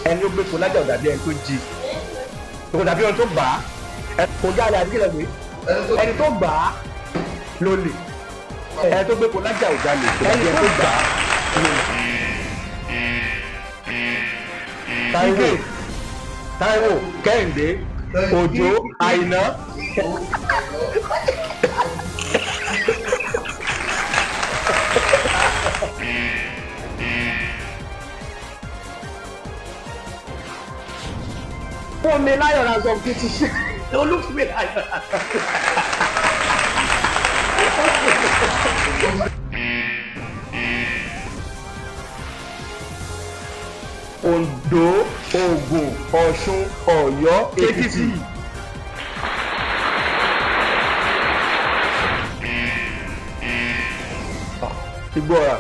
Ẹni ó gbé kó lájà ò dàbí ẹni tó jí, kò dàbí ẹni tó gbà á. Kò jáde àbí kílẹ̀ pé ẹni tó gbà á ló lè. Ẹni tó gbé kó lájà ò jalè, kò dàbí ẹni tó gbà á ló lè. Táíwò, Táíwò, Kẹ́hìndé, Òjó, Àìná. Fúnmiláyọ̀ Ransom kì í ti ṣe Olúfúnmiláyọ̀ Ransom. Oǹdó, Ògùn, Ọ̀ṣun, Ọ̀yọ́, Èkìtì. Igbó ọ̀rà.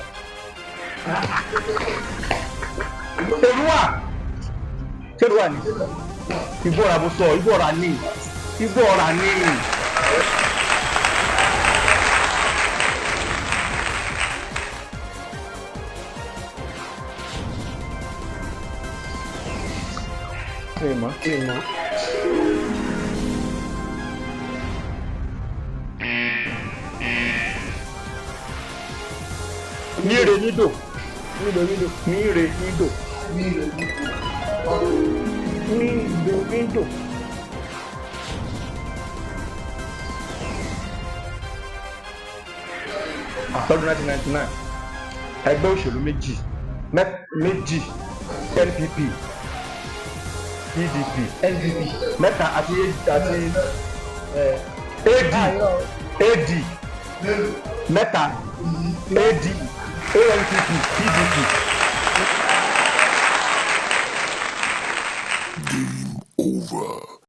Èrúwà. Ṣé Èrúwà ni? Igbó ọ̀rà mo sọ, Igbó ọ̀rà ni. Igbó ọ̀rà ni. Ìmọ̀. Ìmọ̀. Níre nídò. Nídò nídò. Níre nídò. Nídò nídò. Lọ́dún 1999, ẹgbẹ́ òṣèlú méjì, méjì, NPP, PDP, NPP, mẹ́ta àti àti AD, AD, mẹ́ta, AD, ANPP, PDP. Game over.